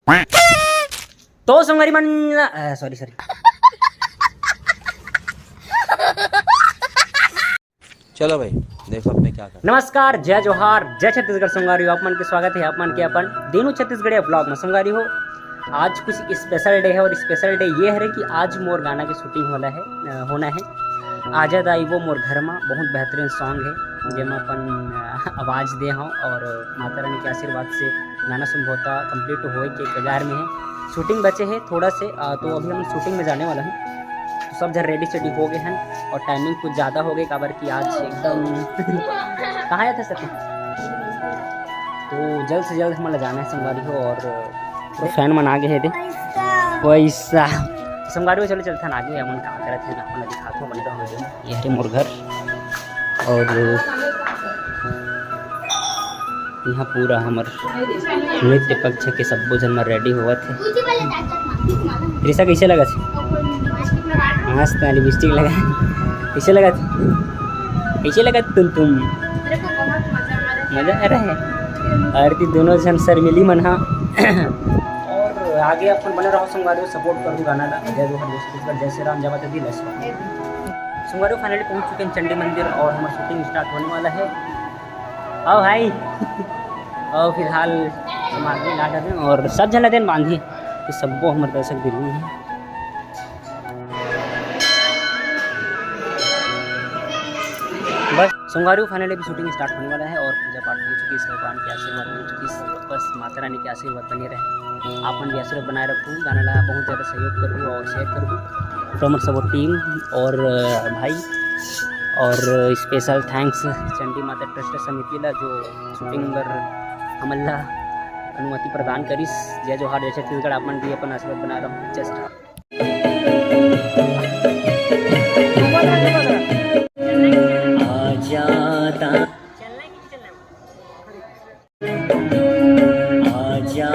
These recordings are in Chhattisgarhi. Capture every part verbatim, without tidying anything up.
तो संगवारी मन, सॉरी सॉरी। चलो भाई, देखो अब मैं क्या कर। नमस्कार, जय जोहार, जय छत्तीसगढ़ संगवारी हो। आप मन के स्वागत है आप मन के अपन दीनू छत्तीसगढ़िया ब्लॉग में संगवारी हो। आज कुछ स्पेशल डे है और स्पेशल डे ये है कि आज मोर गाना की शूटिंग होना है, अ, होना है। आजा दाई वो मोर घर मा बहुत बेहतरीन सॉन्ग है, जेमा अपन, अ, आवाज़ दे हव और माता रानी के आशीर्वाद से गाना संभवतः कंप्लीट होए के कगार में है। शूटिंग बचे है थोड़ा से, अ, तो अभी हम शूटिंग में जाने वाला हूँ। तो सब झन रेडी सेडी हो गए हैं और टाइमिंग कुछ ज़्यादा हो गई, काबर कि आज एकदम कहाँ जाते सर? तो जल्द से जल्द हमन ला जाना है संगवारी हो। और तो फैन मन आगे है दे पैसा। संगवारी हो, चलो चलथन आगे, हमन का करत है ना, अपन दिखात हो, बने रहो वीडियो में। ये हरे मोर घर और यहाँ पूरा हमर नृत्य पक्ष के सब्बो झन मन रेडी होवत हे। त्रिशा, कैसे लगत हे? मस्त लिपस्टिक लगा। कैसे लगत हे? कैसे लगत तुम तुम? मजा आ रहा है। और ती दोनों झन शर्मिली मन हा। और आगे अपन बने रहो संगवारी हो, सपोर्ट करो गाना ला। जय जोहार, जय छत्तीसगढ़, जय श्री राम, जय माता दी, जय श्री राम। संगवारी हो, फाइनली पहुंच चुके हैं चंडी मंदिर और हमारा शूटिंग स्टार्ट होने वाला है। आओ भाई। और फिलहाल हम आगे ला डरे और सब झन ला देन बांधी कि सब्बो हमर दर्शक दिल्ली में है। बस संगवारी हो, फाइनली अभी शूटिंग स्टार्ट होने वाला है और पूजा पाठ हो चुकी है, भगवान के आशीर्वाद मिल चुकी है। बस माता रानी के आशीर्वाद बने रहे, आप मन भी आशीर्वाद बनाए रखू, गाना ला बहुत ज़्यादा सहयोग करू और शेयर करू। तो हमर सब टीम और, अ, भाई और स्पेशल थैंक्स चंडी माता ट्रस्ट समिति ला, जो शूटिंग बर हमन ला अनुमति प्रदान करिस। जय जोहार, जय छत्तीसगढ़, आप मन भी अपन आशीर्वाद बनाए रहो। जय श्री राम। आजा ता-, आजा।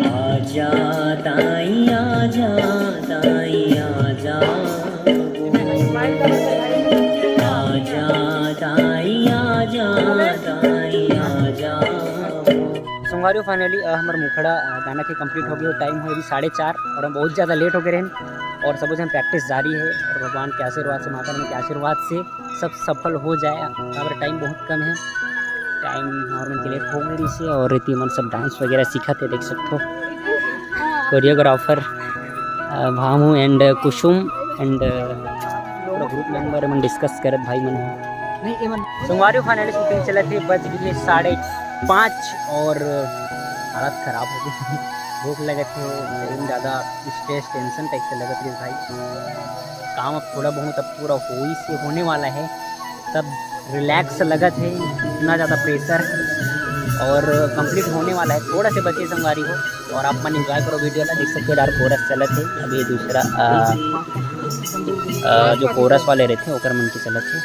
आजा ताई, आजा ताई, आजा। आजा ताई, आजा ताई, आजा। संगवारी हो, फाइनली, अ, हमर मुखड़ा, अ, गाना के कंप्लीट हो गए, टाइम हो अभी साढ़े चार और हम बहुत ज़्यादा लेट हो गए रहेन और सबो झन प्रैक्टिस जारी है और भगवान के आशीर्वाद से, माता रानी के आशीर्वाद से सब सफल हो जाए। काबर टाइम बहुत कम है, टाइम हमर मन के लेट हो गए रहिसे और एती मन सब डांस वगैरह सीखत है, देख सकथो choreographer, uh, Bhamu and Kusum and, अ, पूरा ग्रुप मेंबर मन डिस्कस करत भाई मन हो। नहीं, ये मन संगवारी हो, फाइनली शूटिंग चलत हे, बज गए साढ़े पाँच और हालत खराब हो गई। भूख लगत हे, एकदम ज़्यादा स्ट्रेस, टेंशन टाइप से लगत रही भाई। काम अब थोड़ा बहुत अब पूरा हो ही से होने वाला है, तब रिलैक्स लगत है, इतना ज़्यादा प्रेशर और कंप्लीट होने वाला है, थोड़ा से बचे संगवारी हो। और आप मन एंजॉय करो वीडियो ला, देख सकते हो यार कोरस चलत है, अभी दूसरा, अ, अ, जो कोरस वाले रहते हैं ओकर मन के चलत है।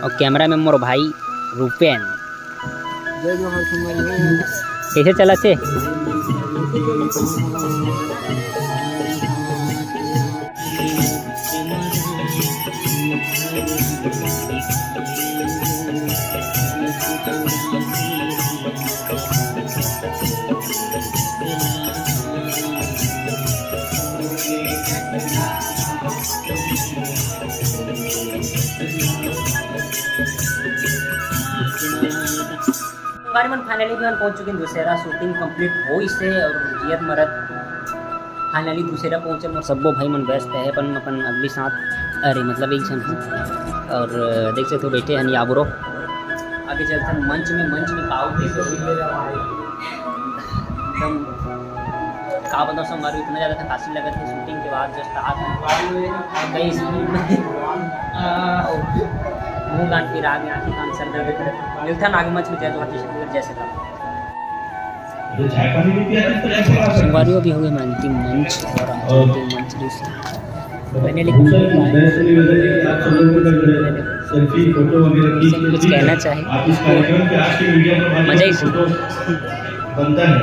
और कैमरा में मोर भाई रूपेन। जय जोहार संगवारी हो। कैसे चलत हे? संगवारी मन, finally भी मन पहुंच चुके हैं दुसेरा। शूटिंग कंप्लीट होइस हे और जियत मरत finally दुसेरा पहुंचे। मोर सब्बो भाई मन व्यस्त है, अपन अपन अगली साथ, अरे मतलब एक झन है। और देख सकते हो बैठे हैं याबरो। आगे चलते हैं मंच में, मंच में का होते हैं एकदम का बताओ संगवारी, इतना ज़्यादा थकासी लगत है शूटिंग के बाद, जस्ट आत कई स्पीड में मुंह कान पिरा गया, आँखी कान सर दर्द करे। मिलता ना आगे मंच में, जय जोहार, जय छत्तीसगढ़, जय श्री राम। संगवारी हो, अभी हो गए मैं अंतिम मंच और आज अंतिम मंच दूसरा। मैंने लिखा भूषण, मैं इसलिए निवेदन है कि आप सब लोगों का जो है सेल्फी, फोटो वगैरह खींच सब कुछ खींच कहना चाहे। आप इस कार्यक्रम के आज के मीडिया पर हमारी मजा ही फोटो बनता है।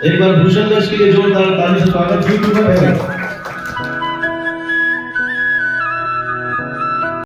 एक बार भूषण दर्श के लिए जोरदार ताली से स्वागत। YouTube पर है।